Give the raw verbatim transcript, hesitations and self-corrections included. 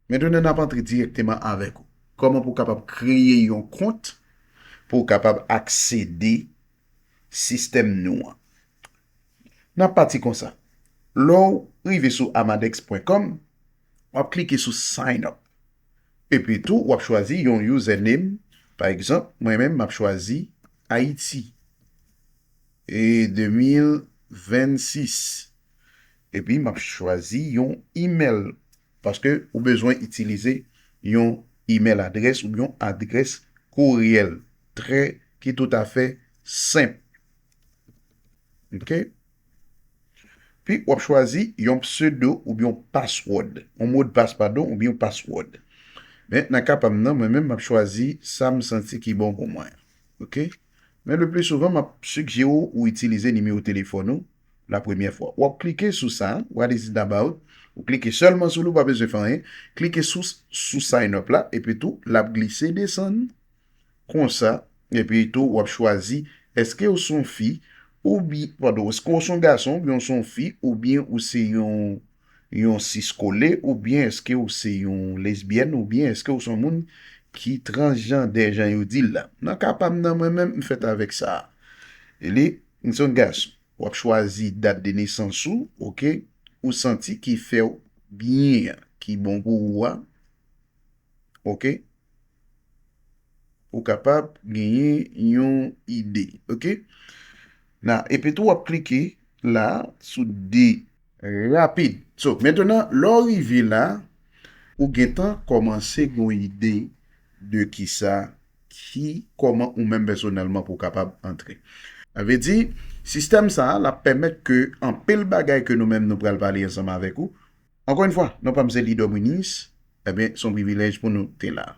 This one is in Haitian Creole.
Mentnan, n ap antre dirèkteman avèk ou. Kòman pou w kapab kreye yon kont pou w kapab aksede sistèm nou an? N ap pati konsa. Lè w rive sou amadex pwen kòm, w ap klike sou sign up. Epi tou, w ap chwazi yon username. Pa egzanp, mwen menm, m ap chwazi Ayiti. E de mil vennsis. Epi, m ap chwazi yon email. Paske ou bezwen itilize yon email adrès ou yon adrès kouryèl trè ki toutafè senp. Ok? Pi w ap chwazi yon pseudo oubyen yon password, yon modpas, padon, oubyen yon password. Men nan ka pa m nan, mwen menm m ap chwazi sa m santi ki bon pou mwen. Ok? Men le pli souvan, m ap sigjere w ou itilize nimewo telefòn ou la premyè fwa. W ap klike sou sa, what is it about? Ou klike sèlman sou li, ou pa bezwen fè anyen. Klike sou, sou sign up la, epi tou, l ap glise desann konsa, epi tou, w ap chwazi, èske ou se yon fi, oubyen, padon, èske ou se yon gason, oubyen ou se yon fi, oubyen ou se yon, yon sis kole, oubyen èske ou se yon lesbyèn, oubyen èske ou se yon moun ki transjandè, jan yo di l la. Nan ka pa m nan, mwen menm, m fèt avèk sa. E li, m se yon gason. W ap chwazi dat de nesans ou, ok, ou santi ki fè w byen an, ki bon pou ou a, ok, ou kapab genyen yon ide, ok. Na, epi tou w ap klike la sou de rapid. So, mentnan, lè w rive la, ou gentan kòmanse gen yon ide de kisa, ki, kòman ou menm pèsonèlman pou w kapab antre. Sa vle di, sistèm sa a, l ap pèmèt ke anpil bagay ke nou menm nou pral pale ansanm avèk ou. Ankò yon fwa, non pa m se Lidò Brinis, ebyen, se yon privilèj pou nou te la.